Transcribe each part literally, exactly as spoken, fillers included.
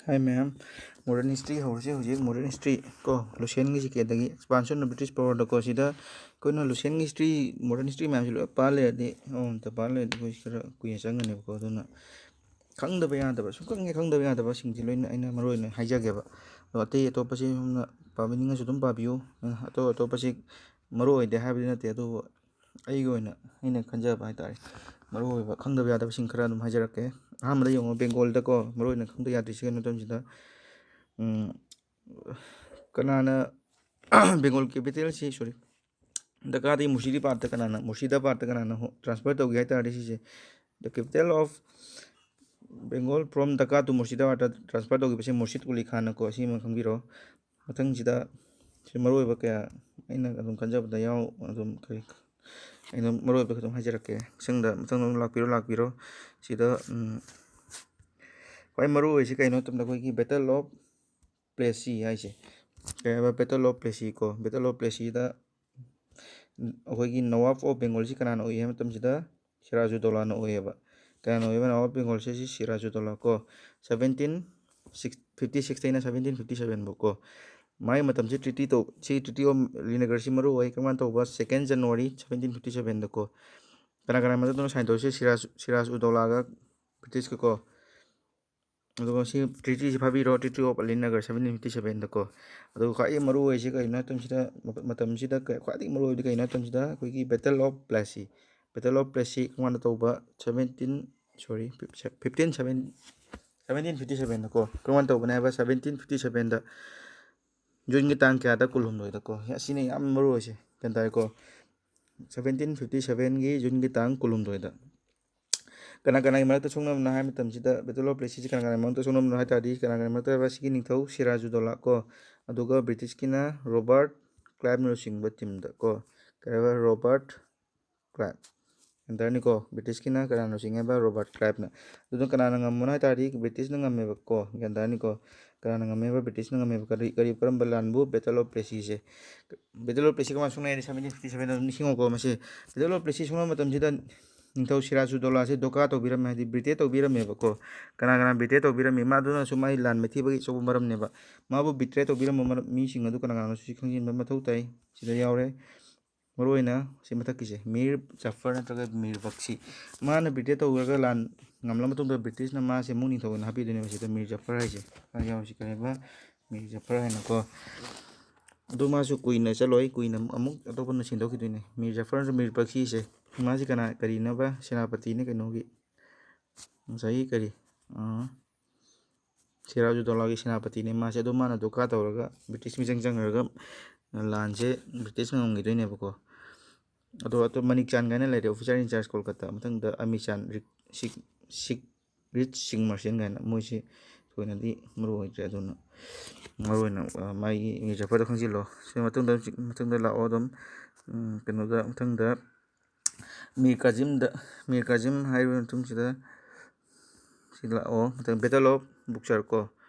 Hi ꯃꯌꯥꯝ, modern history ꯍꯧꯔꯁꯤ꯫ ꯍꯧꯖꯤꯛ modern history ꯀꯣ, Lucianꯒꯤ ꯁꯤꯀꯦꯗꯒꯤ expansion of British powerꯗꯀꯣ, ꯁꯤꯗ ꯑꯩꯈꯣꯏꯅ Lucianꯒꯤ history, modern history ꯃꯌꯥꯝꯁꯤ ꯂꯣꯏ ꯄꯥ ꯂꯩꯔꯗꯤ, ꯑꯃꯃꯝꯇ ꯄꯥ ꯂꯩꯔꯗꯤ ꯑꯩꯈꯣꯏ ꯈꯔ ꯀꯨꯏꯅ ꯆꯪꯒꯅꯦꯕꯀꯣ꯫ ꯑꯗꯨꯅ ꯈꯪꯗꯕ ꯌꯥꯗꯕ, ꯁꯨꯡꯈꯪ ꯍꯦꯛ ꯈꯪꯗꯕ ꯌꯥꯗꯕꯁꯤꯡꯁꯤ ꯂꯣꯏꯅ ꯑꯩꯅ ꯃꯔꯨ ꯑꯣꯏꯅ ꯍꯥꯏꯖꯒꯦꯕ꯫ ꯑꯗꯣ ꯑꯇꯩ ꯑꯇꯣꯞꯄꯁꯤ ꯁꯣꯝꯅ ꯄꯥꯕꯤꯅꯤꯡꯉꯁꯨ ꯑꯗꯨꯝ ꯄꯥꯕꯤꯌꯨ꯫ ꯑꯇꯣꯞ ꯑꯇꯣꯞꯄꯁꯤ ꯃꯔꯨ ꯑꯣꯏꯗꯦ ꯍꯥꯏꯕꯗꯤ ꯅꯠꯇꯦ, ꯑꯗꯨꯕꯨ ꯑꯩꯒꯤ ꯑꯣꯏꯅ ꯑꯩꯅ ꯈꯟꯖꯕ ꯍꯥꯏꯇꯥꯔꯦ, ꯃꯔꯨ ꯑꯣꯏꯕ ꯈꯪꯗꯕ ꯌꯥꯗꯕꯁꯤꯡ ꯈꯔ ꯑꯗꯨꯝ ꯍꯥꯏꯖꯔꯛꯀꯦ꯫ ꯑꯍꯥꯟꯕꯗ ꯌꯦꯡꯉꯣ, ꯕꯦꯡꯒꯣꯜꯗꯀꯣ ꯃꯔꯨ ꯑꯣꯏꯅ ꯈꯪꯗ ꯌꯥꯗ꯭ꯔꯤꯁꯤ ꯀꯩꯅꯣ ꯃꯇꯝꯁꯤꯗ, ꯎꯝ, ꯀꯅꯥꯅ ꯕꯦꯡꯒꯣꯜ capitalꯁꯤ, sorry, ꯗꯀꯥꯗꯒꯤ ꯃꯨꯔꯁꯤꯗꯥꯕꯥꯗꯇ ꯀꯅꯥꯅ, ꯃꯨꯔꯁꯤꯗꯥꯕꯥꯗꯇ ꯀꯅꯥꯅ ꯍꯣ-, transfer ꯇꯧꯒꯦ ꯍꯥꯏ ꯇꯥꯔꯗꯤ, ꯁꯤꯁꯦ, the capital of Bengal from Dhaka to ꯃꯨꯔꯁꯤꯗꯥꯕꯥꯗꯇ transfer ꯇꯧꯈꯤꯕꯁꯦ ꯃꯨꯔꯁꯤꯗ ꯀꯨꯂꯤ ꯈꯥꯟꯅꯀꯣ, ꯁꯤꯃ ꯈꯪꯕꯤꯔꯣ꯫ ꯃꯊꯪꯁꯤꯗ ꯁꯤ ꯃꯔꯨ ꯑꯣꯏꯕ ꯀꯌꯥ ꯑꯩꯅ ꯑꯗꯨꯝ ꯈꯟꯖꯕꯗ ꯌꯥꯎ-, ꯑꯗꯨꯝ ꯀꯔꯤ, ꯑꯩꯅ ꯃꯔꯨ ꯑꯣꯏꯕ ꯈꯤꯇꯪ ꯍꯥꯏꯖꯔꯛꯀꯦ꯫ ꯃꯊꯪꯗ, ꯃꯊꯪꯗ ꯑꯗꯨꯝ ꯂꯥꯛꯄꯤꯔꯣ, ꯂꯥꯛꯄꯤꯔꯣ꯫ ꯁꯤꯗ, ꯎꯝ, ꯈ꯭ꯋꯥꯏ ꯃꯔꯨ ꯑꯣꯏꯔꯤꯁꯤ ꯀꯩꯅꯣ ꯍꯥꯏꯕ ꯃꯇꯝꯗ, ꯑꯩꯈꯣꯏꯒꯤ Battle of Plassey ꯍꯥꯏꯁꯦ, ꯀꯩ ꯍꯥꯏꯕ, Battle of Plassey ꯀꯣ, Battle of Plasseyꯗ ꯑꯩꯈꯣꯏꯒꯤ Nawab of Bengalꯁꯤ ꯀꯅꯥꯅ ꯑꯣꯏ ꯍꯥꯏꯕ ꯃꯇꯝꯁꯤꯗ, ꯁꯤꯔꯥꯖꯨꯗꯧꯂꯥꯅ ꯑꯣꯏꯌꯦꯕ꯫ ꯀꯅꯥꯅ ꯑꯣꯏꯕ Nawab of Bengalꯁꯦ? ꯁꯤ ꯁꯤꯔꯥꯖꯨꯗꯧꯂꯥ ꯀꯣ, seventeen fifty sixꯇꯩꯅ seventeen fifty sevenꯐꯥꯎ ꯀꯣ꯫ ꯃꯥꯒꯤ ꯃꯇꯝꯁꯤ treaty ꯇꯧ-, ꯁꯤ Treaty of Alinagarꯁꯤ ꯃꯔꯨ ꯑꯣꯏ꯫ ꯀꯔꯝ ꯀꯥꯟꯗ ꯇꯧꯕ? Second January seventeen fifty sevenꯗ ꯀꯣ꯫ ꯀꯅꯥ ꯀꯅꯥ ꯃꯔꯛꯇꯅꯣ sign ꯇꯧꯔꯤꯁꯦ? ꯁꯤꯔꯥꯖ, ꯁꯤꯔꯥꯖ ꯎꯗꯧꯂꯥꯒ Britishꯀ ꯀꯣ꯫ ꯑꯗꯨꯒ ꯁꯤ treatyꯁꯤ ꯐꯥꯕꯤꯔꯣ, Treaty of Alinagar seventeen fifty sevenꯗ ꯀꯣ꯫ ꯑꯗꯨꯒ ꯈ꯭ꯋꯥꯏꯗꯒꯤ ꯃꯔꯨ ꯑꯣꯏꯔꯤꯁꯤ ꯀꯩꯅꯣ ꯍꯥꯏꯕ ꯃꯇꯝꯁꯤꯗ, ꯃꯇꯝꯁꯤꯗ ꯀ-, ꯈ꯭ꯋꯥꯏꯗꯒꯤ ꯃꯔꯨ ꯑꯣꯏꯕꯗꯤ ꯀꯩꯅꯣ ꯍꯥꯏꯕ ꯃꯇꯝꯁꯤꯗ, ꯑꯩꯈꯣꯏꯒꯤ Battle of Plassey, Battle of Plassey ꯀꯔꯝ ꯀꯥꯟꯗ ꯇꯧꯕ? Seventeen, sorry, fifteen seven, seventeen fifty sevenꯗ ꯀꯣ꯫ ꯀꯔꯝ ꯀꯥꯟꯗ ꯇꯧꯕꯅꯦ ꯍꯥꯏꯕ? Seventeen fifty sevenꯗ, Juneꯒꯤ ꯇꯥꯡ ꯀꯌꯥꯗ? ꯀꯨꯟꯍꯨꯝꯗꯣꯏꯗ ꯀꯣ꯫ ꯑꯁꯤꯅ ꯌꯥꯝ ꯃꯔꯨ ꯑꯣꯏꯁꯦ, ꯒ꯭ꯌꯥꯟ ꯇꯥꯔꯦꯀꯣ? Seventeen fifty sevenꯒꯤ Juneꯒꯤ ꯇꯥꯡ ꯀꯨꯟꯍꯨꯝꯗꯣꯏꯗ꯫ ꯀꯅꯥ ꯀꯅꯥꯒꯤ ꯃꯔꯛꯇ ꯁꯣꯛꯅꯕꯅꯣ ꯍꯥꯏꯕ ꯃꯇꯝꯁꯤꯗ, Battle of Plasseyꯁꯤ ꯀꯅꯥ ꯀꯅꯥꯒꯤ ꯃꯔꯛꯇ ꯁꯣꯛꯅꯕꯅꯣ ꯍꯥꯏ ꯇꯥꯔꯗꯤ, ꯀꯅꯥ ꯀꯅꯥꯒꯤ ꯃꯔꯛꯇ ꯍꯥꯏꯕ? ꯁꯤꯒꯤ ꯅꯤꯡꯊꯧ ꯁꯤꯔꯥꯖꯨꯗꯧꯂꯥ ꯀꯣ, ꯑꯗꯨꯒ Britishꯀꯤꯅ Robert Cliveꯅ ꯂꯨꯆꯤꯡꯕ teamꯗ ꯀꯣ, ꯀꯩ ꯍꯥꯏꯕ? Robert Clive, ꯒ꯭ꯌꯥꯟ ꯇꯥꯔꯅꯤꯀꯣ? Britishꯀꯤꯅ ꯀꯅꯥꯅ ꯂꯨꯆꯤꯡꯉꯦ ꯍꯥꯏꯕ? Robert Cliveꯅ꯫ ꯑꯗꯨꯅ ꯀꯅꯥꯅ ꯉꯝꯕꯅꯣ ꯍꯥꯏ ꯇꯥꯔꯗꯤ, Britishꯅ ꯉꯝꯃꯦꯕꯀꯣ, ꯒ꯭ꯌꯥꯟ ꯇꯥꯔꯅꯤꯀꯣ? ꯀꯅꯥꯅ ꯉꯝꯃꯦ ꯍꯥꯏꯕ? Britishꯅ ꯉꯝꯃꯦꯕ꯫ ꯀꯔꯤ, ꯀꯔꯤ, ꯀꯔꯝꯕ ꯂꯥꯟꯕꯨ? Battle of Plasseyꯁꯦ꯫ Battle of Plassey ꯀꯃꯥꯏꯅ ꯁꯣꯛꯅꯩ ꯍꯥꯏꯗꯤ, seventeen fifty seven ꯑꯗꯨꯝ ꯅꯤꯡꯁꯤꯡꯉꯣꯀꯣ꯫ ꯃꯁꯤ Battle of Plassey ꯁꯣꯛꯅꯕ ꯃꯇꯝꯁꯤꯗ ꯅꯤꯡꯊꯧ ꯁꯤꯔꯥꯖꯨꯗꯧꯂꯥꯁꯦ ꯙꯣꯀꯥ ꯇꯧꯕꯤꯔꯝꯃꯦ, ꯍꯥꯏꯗꯤ ꯕꯤꯇ꯭ꯔꯦ ꯇꯧꯕꯤꯔꯝꯃꯦꯕꯀꯣ꯫ ꯀꯅꯥ ꯀꯅꯥ ꯕꯤꯇ꯭ꯔꯦ ꯇꯧꯕꯤꯔꯝꯃꯤ? ꯃꯥꯗꯨꯅꯁꯨ ꯃꯥꯒꯤ ꯂꯥꯟ ꯃꯥꯏꯊꯤꯕꯒꯤ ꯑꯆꯧꯕ ꯃꯔꯝꯅꯦꯕ꯫ ꯃꯥꯕꯨ ꯕꯤꯇ꯭ꯔꯦ ꯇꯧꯕꯤꯔꯝꯕ ꯃꯔꯝ, ꯃꯤꯁꯤꯡ ꯑꯗꯨ ꯀꯅꯥ ꯀꯅꯥꯅꯣꯁꯨ ꯈꯪꯖꯤꯟꯕ ꯃꯊꯧ ꯇꯥꯏ꯫ ꯁꯤꯗ ꯌꯥꯎꯔꯦ꯫ ꯃꯔꯨꯑꯣꯏꯅ ꯁꯤ ꯃꯊꯛꯀꯤꯁꯦ, ꯃꯤꯔ ꯖꯐꯔ ꯅꯠꯇ꯭ꯔꯒ ꯃꯤꯔ ꯕꯛꯁꯤ꯫ ꯃꯥꯅ ꯕꯤꯇ꯭ꯔꯦ ꯇꯧꯔꯒ ꯂꯥꯟ ꯉꯝꯂ ꯃꯇꯨꯡꯗ ꯕ꯭ꯔꯤꯇꯤꯁꯅ ꯃꯥꯁꯦ ꯑꯃꯨꯛ ꯅꯤꯡꯊꯧ ꯑꯣꯏꯅ ꯍꯥꯞꯄꯤꯗꯣꯏꯅꯦꯕ꯫ ꯁꯤꯗ ꯃꯤꯔ ꯖꯐꯔ ꯍꯥꯏꯁꯦ ꯌꯥꯎꯔꯤꯁꯤ ꯀꯔꯤꯕ? ꯃꯤꯔ ꯖꯐꯔ ꯍꯥꯏꯅꯀꯣ꯫ ꯑꯗꯨ ꯃꯥꯁꯨ ꯀꯨꯏꯅ ꯆꯠꯂꯣꯏ, ꯀꯨꯏꯅ ꯑꯃꯨꯛ ꯑꯇꯣꯞꯄꯅ ꯁꯤꯟꯗꯣꯛꯈꯤꯗꯣꯏꯅꯦ꯫ ꯃꯤꯔ ꯖꯐꯔ ꯅꯠꯇ꯭ꯔꯒ ꯃꯤꯔ ꯕꯛꯁꯤꯁꯦ, ꯃꯥꯁꯤ ꯀꯅꯥ, ꯀꯔꯤꯅꯣꯕ? ꯁꯦꯅꯥꯄꯇꯤꯅꯦ ꯀꯩꯅꯣꯒꯤ, ꯉꯁꯥꯏꯒꯤ ꯀꯔꯤ, ꯑꯥ, ꯁꯤꯔꯥꯖꯨꯗꯧꯂꯥꯒꯤ ꯁꯦꯅꯥꯄꯇꯤꯅꯦ ꯃꯥꯁꯦ꯫ ꯑꯗꯣ ꯃꯥꯅ ꯙꯣꯀꯥ ꯇꯧꯔꯒ ꯕ꯭ꯔꯤꯇꯤꯁ ꯃꯤꯆꯪ ꯆꯪꯈ꯭ꯔꯒ ꯂꯥꯟꯁꯦ ꯕ꯭ꯔꯤꯇꯤꯁꯅ ꯉꯝꯈꯤꯗꯣꯏꯅꯦꯕꯀꯣ꯫ ꯑꯗꯣ ꯑꯇꯣꯞ ꯃꯅꯤꯛ ꯆꯥꯟ ꯀꯥꯏꯅ ꯂꯩꯔꯦ, officer in charge ꯀꯣꯜꯀꯇꯥ꯫ ꯃꯊꯪꯗ ꯑꯃꯤ ꯆꯥꯟ, ꯔꯤꯛ-, ꯁꯤꯛ-, ꯁꯤꯛ-, ꯔꯤꯆ ꯁꯤꯡ ꯃꯔꯁꯦꯟ ꯀꯥꯏꯅ, ꯃꯣꯏꯁꯤ ꯊꯣꯏꯅꯗꯤ ꯃꯔꯨ ꯑꯣꯏꯗ꯭ꯔꯦ꯫ ꯑꯗꯨꯅ ꯃꯔꯨ ꯑꯣꯏꯅ, ꯑ, ꯃꯥꯒꯤ ꯃꯤꯔ ꯖꯐꯔꯗꯣ ꯈꯪꯖꯤꯜꯂꯣ꯫ ꯁꯤ ꯃꯇꯨꯡꯗ ꯍꯧꯖꯤꯛ ꯃꯊꯪꯗ ꯂꯥꯛꯑꯣ ꯑꯗꯨꯝ, ꯎꯝ, ꯀꯩꯅꯣꯗ, ꯃꯊꯪꯗ ꯃꯤꯔ ꯀꯥꯖꯤꯝꯗ, ꯃꯤꯔ ꯀꯥꯖꯤꯝ ꯍꯥꯏꯔꯤꯕ ꯃꯇꯨꯡꯁꯤꯗ ꯁꯤ ꯂꯥꯛꯑꯣ꯫ ꯃꯊꯪ Battle of Buxar ꯀꯣ꯫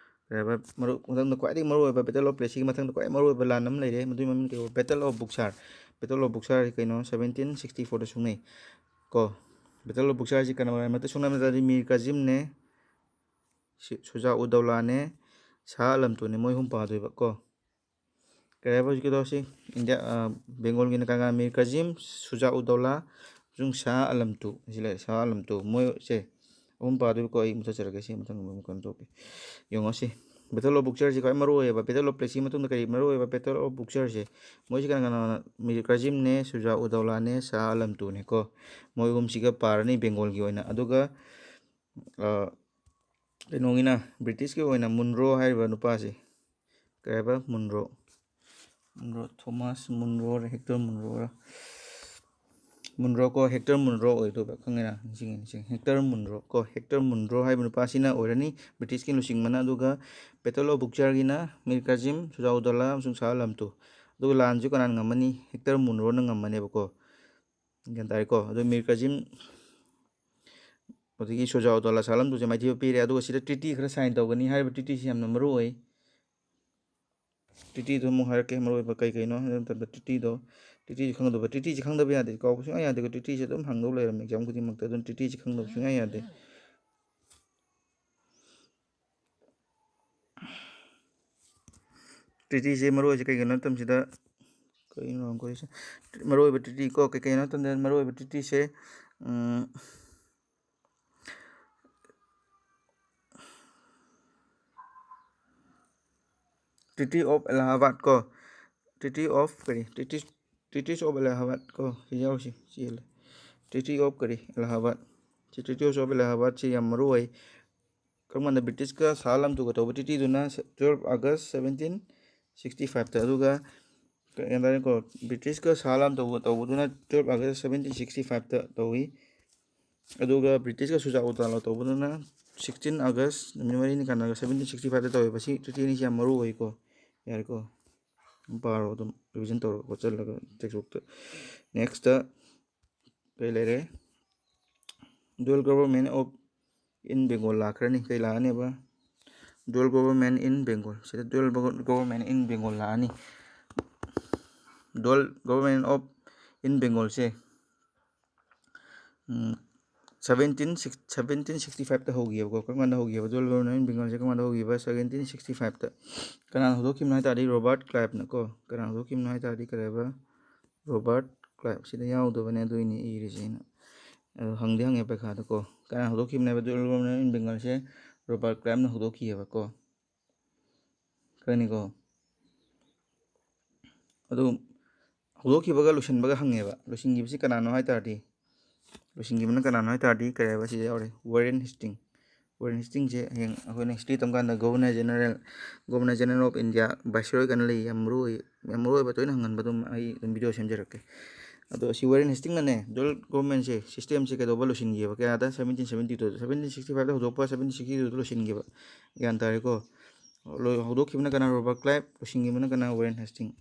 ꯀꯩ ꯍꯥꯏꯕ, ꯃꯔꯨ-, ꯃꯊꯪꯗ ꯈ꯭ꯋꯥꯏꯗꯒꯤ ꯃꯔꯨꯑꯣꯏꯕ Battle of Plasseyꯒꯤ ꯃꯊꯪꯗ ꯈ꯭ꯋꯥꯏ ꯃꯔꯨꯑꯣꯏꯕ ꯂꯥꯟ ꯑꯃ ꯂꯩꯔꯦ꯫ ꯃꯗꯨꯒꯤ ꯃꯃꯤꯡ ꯀꯩ ꯀꯧꯕ? Battle of Buxar꯫ Battle of Buxar ꯍꯥꯏꯁꯤ ꯀꯩꯅꯣ? Seventeen sixty fourꯗ ꯁꯣꯛꯅꯩ ꯀꯣ꯫ Battle of Buxar ꯍꯥꯏꯁꯤ ꯀꯅꯥ ꯀꯅꯥꯒꯤ ꯃꯔꯛꯇ ꯁꯣꯛꯅꯕ ꯍꯥꯏ ꯇꯥꯔꯗꯤ ꯃꯤꯔ ꯀꯥꯖꯤꯝꯅꯦ, ꯁꯤ-, ꯁꯨꯖꯥ ꯎꯗꯧꯂꯥꯅꯦ, ꯁꯥꯍ ꯑꯂꯝ ꯇꯨꯅꯦ, ꯃꯣꯏ ꯑꯍꯨꯝ ꯄꯥꯗꯣꯏꯕ ꯀꯣ꯫ ꯀꯔꯤ ꯍꯥꯏꯕ ꯍꯧꯖꯤꯛꯀꯤꯗꯣ? ꯁꯤ ꯏꯟꯗꯤꯌꯥ, ꯑ, ꯕꯦꯡꯒꯣꯜꯒꯤꯅ ꯀꯅꯥ ꯀꯅꯥ? ꯃꯤꯔ ꯀꯥꯖꯤꯝ, ꯁꯨꯖꯥ ꯎꯗꯧꯂꯥ ꯑꯃꯁꯨꯡ ꯁꯥꯍ ꯑꯂꯝ ꯇꯨ꯫ ꯑꯁꯤ ꯂꯩꯔꯦ, ꯁꯥꯍ ꯑꯂꯝ ꯇꯨ꯫ ꯃꯣꯏꯁꯦ ꯑꯍꯨꯝ ꯄꯥꯗꯣꯏꯕꯀꯣ꯫ ꯑꯩ ꯃꯨꯊꯠꯆꯔꯒꯦ ꯁꯤ, ꯃꯊꯪ ꯑꯃꯨꯛ ꯀꯩꯅꯣ ꯇꯧꯒꯦ꯫ ꯌꯦꯡꯉꯣ ꯁꯤ꯫ Battle of Buxarꯁꯤ ꯈ꯭ꯋꯥꯏ ꯃꯔꯨ ꯑꯣꯏꯌꯦꯕ꯫ Battle of Plassey ꯃꯇꯨꯡꯗ ꯀꯔꯤ ꯃꯔꯨ ꯑꯣꯏꯕ? Battle of Buxarꯁꯦ꯫ ꯃꯣꯏꯁꯤ ꯀꯅꯥ ꯀꯅꯥꯅꯣ? ꯃꯤꯔ ꯀꯥꯖꯤꯝꯅꯦ, ꯁꯨꯖꯥ ꯎꯗꯧꯂꯥꯅꯦ, ꯁꯥꯍ ꯑꯂꯝ ꯇꯨꯅꯦꯀꯣ꯫ ꯃꯣꯏ ꯑꯍꯨꯝꯁꯤꯒ ꯄꯥꯔꯅꯤ ꯕꯦꯡꯒꯣꯜꯒꯤ ꯑꯣꯏꯅ꯫ ꯑꯗꯨꯒ, ꯑ, ꯀꯩꯅꯣꯒꯤꯅ, ꯕ꯭ꯔꯤꯇꯤꯁꯀꯤ ꯑꯣꯏꯅ ꯃꯨꯟꯔꯣ ꯍꯥꯏꯔꯤꯕ ꯅꯨꯄꯥꯁꯦ, ꯀꯩ ꯍꯥꯏꯕ? ꯃꯨꯟꯔꯣ꯫ ꯃꯨꯟꯔꯣ, ꯊꯣꯃꯥꯁ ꯃꯨꯟꯔꯣꯔ, ꯍꯦꯛꯇꯔ ꯃꯨꯟꯔꯣꯔ? ꯃꯨꯟꯔꯣ ꯀꯣ, ꯍꯦꯛꯇꯔ ꯃꯨꯟꯔꯣ ꯑꯣꯏꯗꯣꯏꯕ, ꯈꯪꯉꯦꯅ? ꯅꯤꯡꯁꯤꯡꯉꯦ, ꯅꯤꯡꯁꯤꯡꯉꯦ꯫ ꯍꯦꯛꯇꯔ ꯃꯨꯟꯔꯣ ꯀꯣ, ꯍꯦꯛꯇꯔ ꯃꯨꯟꯔꯣ ꯍꯥꯏꯕ ꯅꯨꯄꯥꯁꯤꯅ ꯑꯣꯏꯔꯅꯤ ꯕ꯭ꯔꯤꯇꯤꯁꯀꯤ ꯂꯨꯆꯤꯡꯕꯅ꯫ ꯑꯗꯨꯒ Battle of Buxarꯒꯤꯅ ꯃꯤꯔ ꯀꯥꯖꯤꯝ, ꯁꯨꯖꯥ ꯎꯗꯧꯂꯥ ꯑꯃꯁꯨꯡ ꯁꯥꯍ ꯑꯂꯝ ꯇꯨ꯫ ꯑꯗꯨꯒ ꯂꯥꯟꯁꯨ ꯀꯅꯥꯅ ꯉꯝꯃꯅꯤ? ꯍꯦꯛꯇꯔ ꯃꯨꯟꯔꯣꯅ ꯉꯝꯃꯅꯦꯕꯀꯣ꯫ ꯒ꯭ꯌꯥꯟ ꯇꯥꯔꯦꯀꯣ? ꯑꯗꯨ ꯃꯤꯔ ꯀꯥꯖꯤꯝ ꯑꯗꯒꯤ ꯁꯨꯖꯥ ꯎꯗꯧꯂꯥ, ꯁꯥꯍ ꯑꯂꯝ ꯇꯨꯁꯦ ꯃꯥꯏꯊꯤꯕ ꯄꯤꯔꯦ꯫ ꯑꯗꯨꯒ ꯁꯤꯗ treaty ꯈꯔ sign ꯇꯧꯒꯅꯤ꯫ ꯍꯥꯏꯔꯤꯕ treatyꯁꯤ ꯌꯥꯝꯅ ꯃꯔꯨ ꯑꯣꯏ꯫ Treatyꯗꯣ ꯑꯃꯨꯛ ꯍꯥꯏꯔꯛꯀꯦ, ꯃꯔꯨ ꯑꯣꯏꯕ ꯀꯩ ꯀꯩꯅꯣ ꯍꯥꯏꯕ ꯃꯇꯝꯗ treatyꯗꯣ, ꯇ꯭ꯔꯤꯇꯤꯁꯦ ꯈꯪꯒꯗꯕ꯫ ꯇ꯭ꯔꯤꯇꯤꯁꯦ ꯈꯪꯗꯕ ꯌꯥꯗꯦ, ꯀꯥꯎꯕ ꯁꯨꯡꯌꯥ ꯌꯥꯗꯦꯀꯣ꯫ ꯇ꯭ꯔꯤꯇꯤꯁꯦ ꯑꯗꯨꯝ ꯍꯪꯗꯧ ꯂꯩꯔꯝꯃꯦ ꯑꯦꯛꯖꯥꯝ ꯈꯨꯗꯤꯡꯃꯛꯇ꯫ ꯑꯗꯨꯅ ꯇ꯭ꯔꯤꯇꯤꯁꯦ ꯈꯪꯗꯕ ꯁꯨꯡꯌꯥ ꯌꯥꯗꯦ꯫ ꯇ꯭ꯔꯤꯇꯤꯁꯦ ꯃꯔꯨ ꯑꯣꯏꯁꯦ ꯀꯩꯒꯤꯅꯣ ꯍꯥꯏꯕ ꯃꯇꯝꯁꯤꯗ, ꯀꯩꯅꯣ ꯍꯪꯉꯛꯏꯁꯦ? ꯃꯔꯨ ꯑꯣꯏꯕ ꯇ꯭ꯔꯤꯇꯤ ꯀꯣ, ꯀꯩ ꯀꯩꯅꯣ ꯍꯥꯏꯕ ꯃꯇꯝꯗ ꯃꯔꯨ ꯑꯣꯏꯕ ꯇ꯭ꯔꯤꯇꯤꯁꯦ, ꯎꯝ, Treaty of Allahabad ꯀꯣ, Treaty of ꯀꯔꯤ, Treaty, Treaties of Allahabad ꯀꯣ, ꯁꯤ ꯌꯥꯎꯔꯤꯁꯤ, ꯁꯤ ꯌꯦꯜꯂꯦ꯫ Treaty of ꯀꯔꯤ, Allahabad꯫ ꯁꯤ Treaty of Allahabad ꯁꯤ ꯌꯥꯝ ꯃꯔꯨ ꯑꯣꯏ꯫ ꯀꯔꯝ ꯀꯥꯟꯗ ꯕ꯭ꯔꯤꯇꯤꯁꯀ ꯁꯍꯥ ꯑꯂꯥꯝ ꯇꯨꯒ ꯇꯧꯕ ꯇ꯭ꯔꯤꯇꯤꯗꯨꯅ twelve August seventeen sixty fiveꯇ, ꯑꯗꯨꯒ ꯀꯩ ꯍꯥꯏꯇꯥꯔꯦꯀꯣ, ꯕ꯭ꯔꯤꯇꯤꯁꯀ ꯁꯍꯥ ꯑꯂꯥꯝ ꯇꯧꯕ, ꯇꯧꯕꯗꯨꯅ twelve August seventeen sixty fiveꯇ ꯇꯧꯏ꯫ ꯑꯗꯨꯒ ꯕ꯭ꯔꯤꯇꯤꯁꯀ ꯁꯨꯖꯥꯎꯗꯥꯂꯣ ꯇꯧꯕꯗꯨꯅ sixteen August, ꯅꯨꯃꯤꯠ ꯃꯔꯤꯅꯤ ꯀꯥꯟꯅꯒ seventeen sixty fiveꯇ ꯇꯧꯋꯦꯕ꯫ ꯁꯤ ꯇ꯭ꯔꯤꯇꯤ ꯑꯅꯤꯁꯤ ꯌꯥꯝ ꯃꯔꯨ ꯑꯣꯏꯀꯣ꯫ ꯌꯥꯔꯦꯀꯣ, ꯑꯗꯨꯝ ꯄꯥꯔꯣ, ꯑꯗꯨꯝ ꯔꯤꯚꯤꯖꯟ ꯇꯧꯔꯒ ꯈꯣꯠꯆꯜꯂꯒ ꯇꯦꯛꯁꯕꯨꯛꯇ꯫ ꯅꯦꯛꯁꯇ ꯀꯩ ꯂꯩꯔꯦ? Dual government of in Bengal ꯂꯥꯛꯈ꯭ꯔꯅꯤ꯫ ꯀꯩ ꯂꯥꯛꯑꯅꯦꯕ? Dual government in Bengal꯫ ꯁꯤꯗ dual government in Bengal ꯂꯥꯛꯑꯅꯤ꯫ Dual government of in Bengalꯁꯦ, um, seventeen six, seventeen sixty fiveꯇ ꯍꯧꯈꯤꯕꯀꯣ꯫ ꯀꯔꯝ ꯀꯥꯟꯗ ꯍꯧꯈꯤꯕ? Dual government in Bengalꯁꯦ ꯀꯔꯝ ꯀꯥꯟꯗ ꯍꯧꯈꯤꯕ? Seventeen sixty fiveꯇ꯫ ꯀꯅꯥꯅ ꯍꯧꯗꯣꯛꯈꯤꯕꯅꯣ ꯍꯥꯏ ꯇꯥꯔꯗꯤ Robert Cliveꯅꯀꯣ꯫ ꯀꯅꯥꯅ ꯍꯧꯗꯣꯛꯈꯤꯕꯅꯣ ꯍꯥꯏ ꯇꯥꯔꯗꯤ ꯀꯔꯤ ꯍꯥꯏꯕ? Robert Clive꯫ ꯁꯤꯗ ꯌꯥꯎꯗꯕꯅꯦ, ꯑꯗꯨꯏꯅꯦ ꯏꯔꯤꯁꯦ ꯑꯩꯅ꯫ ꯑꯗꯣ ꯍꯪꯗꯤ ꯍꯪꯉꯦ ꯄꯩꯈꯥꯗꯀꯣ꯫ ꯀꯅꯥꯅ ꯍꯧꯗꯣꯛꯈꯤꯕꯅꯦꯕ Dual government in Bengalꯁꯦ? Robert Cliveꯅ ꯍꯧꯗꯣꯛꯈꯤꯑꯕꯀꯣ꯫ ꯈꯪꯉꯤꯀꯣ? ꯑꯗꯨ ꯍꯧꯗꯣꯛꯈꯤꯕꯒ ꯂꯣꯏꯁꯤꯟꯕꯒ ꯍꯪꯉꯦꯕ꯫ ꯂꯣꯏꯁꯤꯟꯈꯤꯕꯁꯤ ꯀꯅꯥꯅꯣ ꯍꯥꯏ ꯇꯥꯔꯗꯤ, ꯂꯣꯏꯁꯤꯟꯈꯤꯕꯅ ꯀꯅꯥꯅꯣ ꯍꯥꯏ ꯇꯥꯔꯗꯤ, ꯀꯔꯤ ꯍꯥꯏꯕ, ꯁꯤꯗ ꯌꯥꯎꯔꯦ, Warren Hastings꯫ Warren Hastings ꯁꯦ ꯍꯌꯦꯡ ꯑꯩꯈꯣꯏꯅ history ꯇꯝ ꯀꯥꯟꯗ Governor General, Governor General of India, Viceroy ꯀꯥꯏꯅ ꯂꯩ, ꯌꯥꯝ ꯃꯔꯨ ꯑꯣꯏ, ꯌꯥꯝ ꯃꯔꯨ ꯑꯣꯏꯕ, ꯇꯣꯏꯅ ꯍꯪꯒꯟꯕ, ꯑꯗꯨꯝ ꯑꯩ ꯑꯗꯨꯝ video ꯁꯦꯝꯖꯔꯛꯀꯦ꯫ ꯑꯗꯣ ꯁꯤ Warren Hastingsꯅꯅꯦ, dual governmentꯁꯦ, systemꯁꯦ ꯀꯩꯗꯧꯕ ꯂꯣꯏꯁꯤꯟꯈꯤꯕ? ꯀꯌꯥꯗ? Seventeen seventy two, seventeen sixty fiveꯇ ꯍꯧꯗꯣꯛꯄ, seventeen sixty twoꯗ ꯂꯣꯏꯁꯤꯟꯈꯤꯕ꯫ ꯒ꯭ꯌꯥꯟ ꯇꯥꯔꯦꯀꯣ? ꯂꯣꯏ-, ꯍꯧꯗꯣꯛꯈꯤꯕꯅ ꯀꯅꯥ? Robert Clive꯫ ꯂꯣꯏꯁꯤꯟꯈꯤꯕꯅ ꯀꯅꯥ? Warren Hastings꯫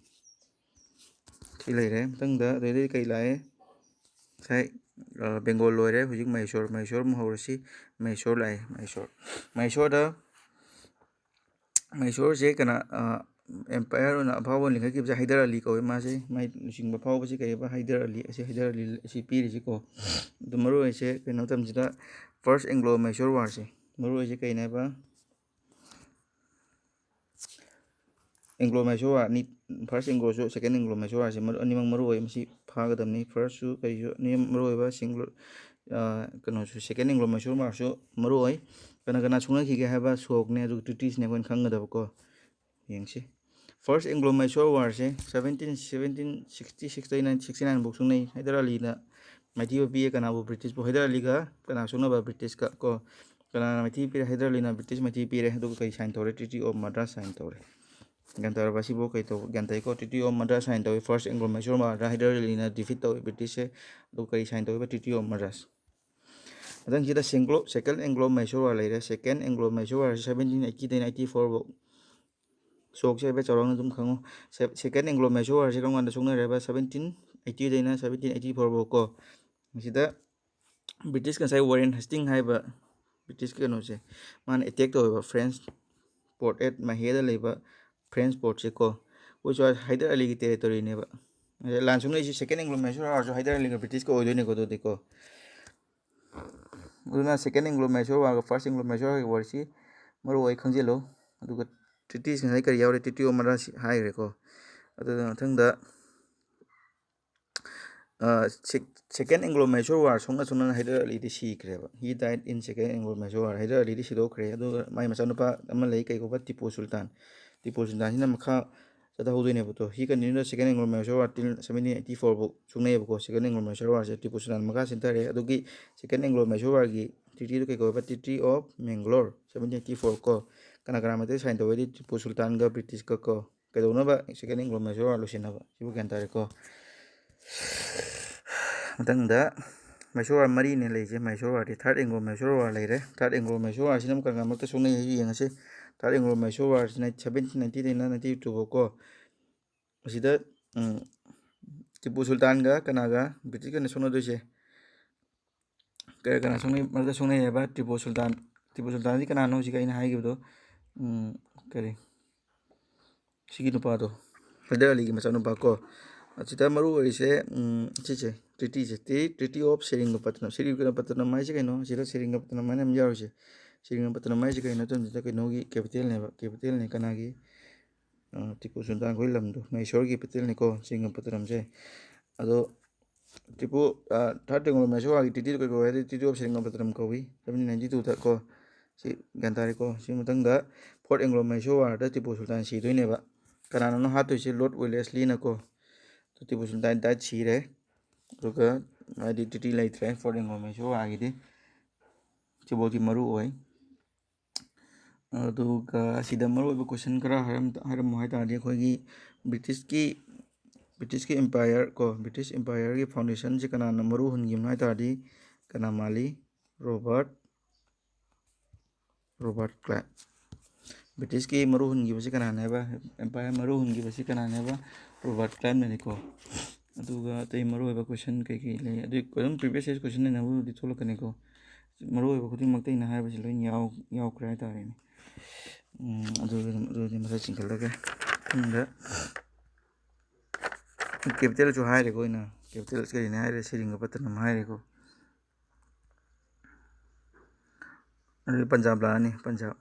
ꯁꯤ ꯂꯩꯔꯦ꯫ ꯃꯊꯪꯗ ꯑꯗꯩꯗꯤ ꯀꯩ ꯂꯥꯛꯑꯦ? ꯉꯁꯥꯏ, ꯑ, Bengal ꯂꯣꯏꯔꯦ, ꯍꯧꯖꯤꯛ ꯃꯍꯦꯁꯣꯔ, ꯃꯍꯦꯁꯣꯔ ꯑꯃꯨꯛ ꯍꯧꯔꯁꯤ꯫ ꯃꯍꯦꯁꯣꯔ ꯂꯥꯛꯑꯦ, ꯃꯍꯦꯁꯣꯔ꯫ ꯃꯍꯦꯁꯣꯔꯗ, ꯃꯍꯦꯁꯣꯔꯁꯦ ꯀꯅꯥ, ꯑ, ꯑꯦꯝꯄꯥꯌꯔ ꯑꯣꯏꯅ ꯑꯐꯥꯎꯕ ꯑꯣꯏꯅ ꯂꯤꯡꯈꯠꯈꯤꯕꯁꯦ ꯍꯥꯏꯗꯔ ꯑꯂꯤ ꯀꯧꯏ꯫ ꯃꯥꯁꯦ ꯃꯥꯏ ꯂꯨꯆꯤꯡꯕ ꯐꯥꯎꯕꯁꯤ ꯀꯩꯕ? ꯍꯥꯏꯗꯔ ꯑꯂꯤ꯫ ꯑꯁꯤ ꯍꯥꯏꯗꯔ ꯑꯂꯤ ꯑꯁꯤ ꯄꯤꯔꯤꯁꯤꯀꯣ꯫ ꯑꯗꯨ ꯃꯔꯨ ꯑꯣꯏꯁꯦ ꯀꯩꯅꯣ ꯃꯇꯝꯁꯤꯗ First Anglo Mysore War ꯁꯦ ꯃꯔꯨ ꯑꯣꯏꯁꯦ ꯀꯩꯅꯦꯕ? Anglo Mysore War ꯑꯅꯤ, First Anglo ꯁꯨ Second Anglo Mysore War ꯁꯦ ꯃꯔꯨ, ꯑꯅꯤꯃꯛ ꯃꯔꯨ ꯑꯣꯏ꯫ ꯃꯁꯤ ꯐꯥꯒꯗꯕꯅꯤ꯫ First ꯁꯨ ꯀꯔꯤꯁꯨ ꯑꯅꯤꯃꯛ ꯃꯔꯨ ꯑꯣꯏꯕ ꯁꯤꯡꯒ꯭ꯂꯣ-, ꯑ, ꯀꯩꯅꯣꯁꯨ Second Anglo Mysore War ꯁꯨ ꯃꯔꯨ ꯑꯣꯏ꯫ ꯀꯅꯥ ꯀꯅꯥ ꯁꯣꯛꯅꯈꯤꯒꯦ ꯍꯥꯏꯕ ꯁꯣꯛꯅꯦ, ꯑꯗꯨꯒ treaties ꯅꯦ ꯑꯩꯈꯣꯏꯅ ꯈꯪꯒꯗꯕꯀꯣ꯫ ꯌꯦꯡꯁꯤ꯫ First Anglo Mysore War ꯁꯦ seventeen, seventeen sixty six ꯇꯩꯅ sixty nine ꯐꯥꯎ ꯁꯣꯛꯅꯩ꯫ ꯍꯥꯏꯗꯔ ꯑꯂꯤꯅ ꯃꯥꯏꯊꯤꯕ ꯄꯤꯌꯦ ꯀꯅꯥꯕꯨ? British ꯄꯨ꯫ ꯍꯥꯏꯗꯔ ꯑꯂꯤꯒ ꯀꯅꯥ ꯁꯣꯛꯅꯕ? British ꯀ ꯀꯣ꯫ ꯀꯅꯥꯅ ꯃꯥꯏꯊꯤꯕ ꯄꯤꯔꯦ? ꯍꯥꯏꯗꯔ ꯑꯂꯤꯅ British ꯃꯥꯏꯊꯤꯕ ꯄꯤꯔꯦ꯫ ꯑꯗꯨꯒ ꯀꯔꯤ sign ꯇꯧꯔꯦ? Treaty of Madras sign ꯇꯧꯔꯦ꯫ ꯒ꯭ꯌꯥꯟ ꯇꯥꯔꯕ? ꯑꯁꯤꯕꯨ ꯀꯩ ꯇꯧꯕ? ꯒ꯭ꯌꯥꯟ ꯇꯥꯏꯀꯣ? Treaty of Madras sign ꯇꯧꯋꯤ꯫ First Anglo Mysore War ꯗ ꯍꯥꯏꯗꯔ ꯑꯂꯤꯅ defeat ꯇꯧꯋꯤ British ꯁꯦ꯫ ꯑꯗꯨꯒ ꯀꯔꯤ sign ꯇꯧꯋꯦꯕ? Treaty of Madras꯫ ꯃꯊꯪꯁꯤꯗ Singlo-, Second Anglo Mysore War ꯂꯩꯔꯦ꯫ Second Anglo Mysore War ꯁꯦ seventeen eighty ꯗꯩꯅ eighty four ꯐꯥꯎ꯫ ꯁꯣꯛꯁꯦ ꯍꯥꯏꯐꯦꯠ ꯆꯥꯎꯔꯥꯛꯅ ꯑꯗꯨꯝ ꯈꯪꯉꯣ꯫ Se-, Second Anglo Mysore War ꯁꯦ ꯀꯔꯝ ꯀꯥꯟꯗ ꯁꯣꯛꯅꯔꯦ ꯍꯥꯏꯕ? Seventeen eighty ꯗꯩꯅ seventeen eighty four ꯐꯥꯎ ꯀꯣ꯫ ꯃꯁꯤꯗ British ꯉꯁꯥꯏ Warren Hastings ꯍꯥꯏꯕ British ꯀꯩꯅꯣꯁꯦ, ꯃꯥꯅ attack ꯇꯧꯋꯦꯕ French port at Mahé ꯗ ꯂꯩꯕ French port ꯁꯦ ꯀꯣ꯫ ꯑꯩꯈꯣꯏꯁꯨ ꯍꯥꯏꯗꯔ ꯑꯂꯤꯒꯤ territory ꯅꯦꯕ꯫ ꯑꯗ ꯂꯥꯟ ꯁꯣꯛꯅꯔꯤꯁꯦ Second Anglo Mysore War ꯁꯨ ꯍꯥꯏꯗꯔ ꯑꯂꯤꯒ British ꯀ ꯑꯣꯏꯗꯣꯏꯅꯤꯀꯣ ꯑꯗꯨꯗꯤꯀꯣ꯫ ꯑꯗꯨꯅ Second Anglo Mysore War ꯒ First Anglo Mysore War ꯒꯤ war ꯁꯤ ꯃꯔꯨ ꯑꯣꯏ ꯈꯪꯖꯤꯜꯂꯨ꯫ ꯑꯗꯨꯒ treaties ꯉꯁꯥꯏ ꯀꯔꯤ ꯌꯥꯎꯔꯦ? Treaty of Madras ꯍꯥꯏꯈ꯭ꯔꯦꯀꯣ꯫ ꯑꯗꯨꯒ ꯃꯊꯪꯗ, ꯑ, Sec-, Second Anglo Mysore War ꯁꯣꯛꯅ ꯁꯣꯛꯅꯅ Hyder ꯑꯂꯤꯗꯤ ꯁꯤꯈ꯭ꯔꯦꯕ꯫ He died in Second Anglo Mysore War꯫ Hyder ꯑꯂꯤꯗꯤ ꯁꯤꯗꯣꯛꯈ꯭ꯔꯦ꯫ ꯑꯗꯨꯒ ꯃꯥꯏ ꯃꯆꯥꯅꯨꯄꯥ ꯑꯃ ꯂꯩ, ꯀꯩ ꯀꯧꯕ? ꯇꯤꯄꯨ ꯁꯨꯜꯇꯥꯟ꯫ ꯇꯤꯄꯨ ꯁꯨꯜꯇꯥꯟꯁꯤꯅ ꯃꯈꯥ ꯆꯠꯊꯍꯧꯗꯣꯏꯅꯦꯕ꯫ ꯇꯣ, he continued the Second Anglo Mysore War till seventeen eighty four ꯐꯥꯎ ꯁꯣꯛꯅꯩꯌꯦꯕꯀꯣ꯫ Second Anglo Mysore War ꯁꯦ ꯇꯤꯄꯨ ꯁꯨꯜꯇꯥꯟ ꯃꯈꯥ ꯆꯦꯟꯊꯔꯦ꯫ ꯑꯗꯨꯒꯤ Second Anglo Mysore War ꯒꯤ treaty ꯗꯨ ꯀꯩ ꯀꯧꯋꯦꯕ? Treaty of Mangalore, seventeen eighty four ꯀꯣ꯫ ꯀꯅꯥ ꯀꯅꯥ ꯃꯔꯛꯇ sign ꯇꯧꯋꯦꯗꯤ? ꯇꯤꯄꯨ ꯁꯨꯜꯇꯥꯟꯒ British ꯀ ꯀꯣ꯫ ꯀꯩꯗꯧꯅꯕ? Second Anglo Mysore War ꯂꯣꯏꯁꯤꯟꯅꯕ꯫ ꯁꯤꯕꯨ ꯒ꯭ꯌꯥꯟ ꯇꯥꯔꯦꯀꯣ꯫ ꯃꯊꯪꯗ Mysore War ꯃꯔꯤꯅꯦ ꯂꯩꯔꯤꯁꯦ꯫ Mysore War ꯗꯤ Third Anglo Mysore War ꯂꯩꯔꯦ꯫ Third Anglo Mysore War ꯁꯤꯅ ꯑꯃꯨꯛ ꯀꯅꯥ ꯀꯅꯥ ꯃꯔꯛꯇ ꯁꯣꯛꯅꯩ ꯍꯥꯏꯁꯤ ꯌꯦꯡꯉꯁꯤ꯫ Third Anglo Mysore War ꯁꯤꯅ seventeen ninety ꯗꯩꯅ ninety two ꯐꯥꯎ ꯀꯣ꯫ ꯃꯁꯤꯗ, ꯎꯝ, ꯇꯤꯄꯨ ꯁꯨꯜꯇꯥꯟꯒ ꯀꯅꯥꯒ? British ꯀꯅ ꯁꯣꯛꯅꯗꯣꯏꯁꯦ꯫ ꯀꯅꯥ ꯀꯅꯥ ꯁꯣꯛꯅꯩ, ꯃꯔꯛꯇ ꯁꯣꯛꯅꯩ ꯍꯥꯏꯕ? ꯇꯤꯄꯨ ꯁꯨꯜꯇꯥꯟ꯫ ꯇꯤꯄꯨ ꯁꯨꯜꯇꯥꯟꯗꯤ ꯀꯅꯥꯅꯣ ꯍꯧꯖꯤꯛ ꯑꯩꯅ ꯍꯥꯏꯈꯤꯕꯗꯣ? ꯎꯝ, ꯀꯔꯤ? ꯁꯤꯒꯤ ꯅꯨꯄꯥꯗꯣ, ꯍꯥꯏꯗꯔ ꯑꯂꯤꯒꯤ ꯃꯆꯥꯅꯨꯄꯥ ꯀꯣ꯫ ꯑꯁꯤꯗ ꯃꯔꯨ ꯑꯣꯏꯔꯤꯁꯦ, ꯎꯝ, ꯁꯤꯁꯦ, ꯇ꯭ꯔꯤꯇꯤꯁꯦ, ꯇ꯭ꯔꯤ-, ꯇ꯭ꯔꯤꯇꯤ ꯑꯣꯐ ꯁꯦꯔꯤꯡꯒꯄꯇꯅꯝ꯫ ꯁꯦꯔꯤꯡꯒꯄꯇꯅꯝ ꯍꯥꯏꯁꯦ ꯀꯩꯅꯣ? ꯁꯤꯗ ꯁꯦꯔꯤꯡꯒꯄꯇꯅꯝ ꯍꯥꯏꯅ ꯑꯃ ꯌꯥꯎꯔꯤꯁꯦ꯫ ꯁꯦꯔꯤꯡꯒꯄꯇꯅꯝ ꯍꯥꯏꯁꯦ ꯀꯩꯅꯣ? ꯃꯇꯝꯁꯤꯗ ꯀꯩꯅꯣꯒꯤ ꯀꯦꯄꯤꯇꯦꯜꯅꯦꯕ꯫ ꯀꯦꯄꯤꯇꯦꯜꯅꯦ ꯀꯅꯥꯒꯤ? ꯑ, ꯇꯤꯄꯨ ꯁꯨꯜꯇꯥꯟ ꯑꯩꯈꯣꯏ ꯂꯝꯗꯣ, ꯃꯍꯦꯁꯣꯔꯒꯤ ꯀꯦꯄꯤꯇꯦꯜꯅꯤꯀꯣ ꯁꯦꯔꯤꯡꯒꯄꯇꯅꯝꯁꯦ꯫ ꯑꯗꯣ ꯇꯤꯄꯨ, ꯑ, ꯊꯥꯔꯠ ꯑꯦꯡꯒ꯭ꯂꯣ ꯃꯍꯦꯁꯣꯔ ꯋꯥꯔꯒꯤ ꯇ꯭ꯔꯤꯇꯤꯗꯣ ꯀꯩ ꯀꯧꯋꯦ ꯍꯥꯏꯗꯤ, ꯇ꯭ꯔꯤꯇꯤ ꯑꯣꯐ ꯁꯦꯔꯤꯡꯒꯄꯇꯅꯝ ꯀꯧꯏ, ꯁꯚꯦꯟꯇꯤꯟ ꯅꯥꯏꯟꯇꯤ ꯇꯨꯗ ꯀꯣ꯫ ꯁꯤ ꯒ꯭ꯌꯥꯟ ꯇꯥꯔꯦꯀꯣ꯫ ꯁꯤ ꯃꯊꯪꯗ ꯐꯣꯔꯠ ꯑꯦꯡꯒ꯭ꯂꯣ ꯃꯍꯦꯁꯣꯔ ꯋꯥꯔꯗ ꯇꯤꯄꯨ ꯁꯨꯜꯇꯥꯟ ꯁꯤꯗꯣꯏꯅꯦꯕ꯫ ꯀꯅꯥꯅꯅꯣ ꯍꯥꯠꯇꯣꯏꯁꯦ? ꯂꯣꯔꯗ ꯋꯦꯂꯦꯁꯂꯤꯅꯀꯣ꯫ ꯑꯗꯣ ꯇꯤꯄꯨ ꯁꯨꯜꯇꯥꯟ ꯗꯥꯏꯠ ꯁꯤꯔꯦ꯫ ꯑꯗꯨꯒ ꯍꯥꯏꯗꯤ ꯇ꯭ꯔꯤꯇꯤ ꯂꯩꯇ꯭ꯔꯦ ꯐꯣꯔꯠ ꯑꯦꯡꯒ꯭ꯂꯣ ꯃꯍꯦꯁꯣꯔ ꯋꯥꯔꯒꯤꯗꯤ꯫ ꯁꯤꯐꯥꯎꯗꯤ ꯃꯔꯨ ꯑꯣꯏ꯫ ꯑꯗꯨꯒ ꯁꯤꯗ ꯃꯔꯨꯑꯣꯏꯕ ꯀꯣꯏꯁꯟ ꯈꯔ ꯍꯥꯏꯔꯝ-, ꯍꯥꯏꯔꯝꯃꯨ ꯍꯥꯏ ꯇꯥꯔꯗꯤ, ꯑꯩꯈꯣꯏꯒꯤ ꯕ꯭ꯔꯤꯇꯤꯁꯀꯤ, ꯕ꯭ꯔꯤꯇꯤꯁꯀꯤ ꯑꯦꯝꯄꯥꯌꯔ ꯀꯣ, ꯕ꯭ꯔꯤꯇꯤꯁ ꯑꯦꯝꯄꯥꯌꯔꯒꯤ ꯐꯥꯎꯟꯗꯦꯁꯟꯁꯦ ꯀꯅꯥꯅ ꯃꯔꯨ ꯍꯨꯟꯈꯤꯕꯅꯣ ꯍꯥꯏ ꯇꯥꯔꯗꯤ, ꯀꯅꯥ ꯃꯥꯜꯂꯤ? Robert, Robert Clive. ꯕ꯭ꯔꯤꯇꯤꯁꯀꯤ ꯃꯔꯨ ꯍꯨꯟꯈꯤꯕꯁꯦ ꯀꯅꯥꯅꯦꯕ? ꯑꯦꯝꯄꯥꯌꯔ ꯃꯔꯨ ꯍꯨꯟꯈꯤꯕꯁꯤ ꯀꯅꯥꯅꯦꯕ? ꯔꯣꯕꯥꯔꯠ ꯀ꯭ꯂꯥꯏꯕꯅꯅꯤꯀꯣ꯫ ꯑꯗꯨꯒ ꯑꯇꯩ ꯃꯔꯨꯑꯣꯏꯕ ꯀꯣꯏꯁꯟ ꯀꯩꯀꯩ ꯂꯩ? ꯑꯗꯨ ꯑꯗꯨꯝ ꯄ꯭ꯔꯤꯚꯤꯌꯁ ꯌꯔ ꯀꯣꯏꯁꯟ ꯂꯩꯅꯕꯕꯨꯗꯤ ꯊꯣꯛꯂꯛꯀꯅꯤꯀꯣ꯫ ꯃꯔꯨꯑꯣꯏꯕ ꯈꯨꯗꯤꯡꯃꯛꯇ ꯑꯩꯅ ꯍꯥꯏꯕꯁꯤ ꯂꯣꯏ ꯌꯥꯎ-, ꯌꯥꯎꯈ꯭ꯔꯦ ꯍꯥꯏ ꯇꯥꯔꯦꯅꯦ꯫ ꯎꯝ, ꯑꯗꯨ ꯑꯗꯨꯝ, ꯑꯗꯨꯗꯤ ꯃꯊꯛ ꯆꯤꯡꯈꯠꯂꯒ ꯃꯊꯪꯗ ꯀꯦꯄꯤꯇꯦꯜꯁꯨ ꯍꯥꯏꯔꯦꯀꯣ ꯑꯩꯅ꯫ ꯀꯦꯄꯤꯇꯦꯜꯁ ꯀꯔꯤꯅꯦ ꯍꯥꯏꯔꯦ? ꯁꯦꯔꯤꯡꯒꯄꯇꯅꯝ ꯍꯥꯏꯔꯦꯀꯣ꯫ ꯑꯗꯨꯗꯤ ꯄꯟꯖꯥꯕ ꯂꯥꯛꯑꯅꯤ, ꯄꯟꯖꯥꯕ꯫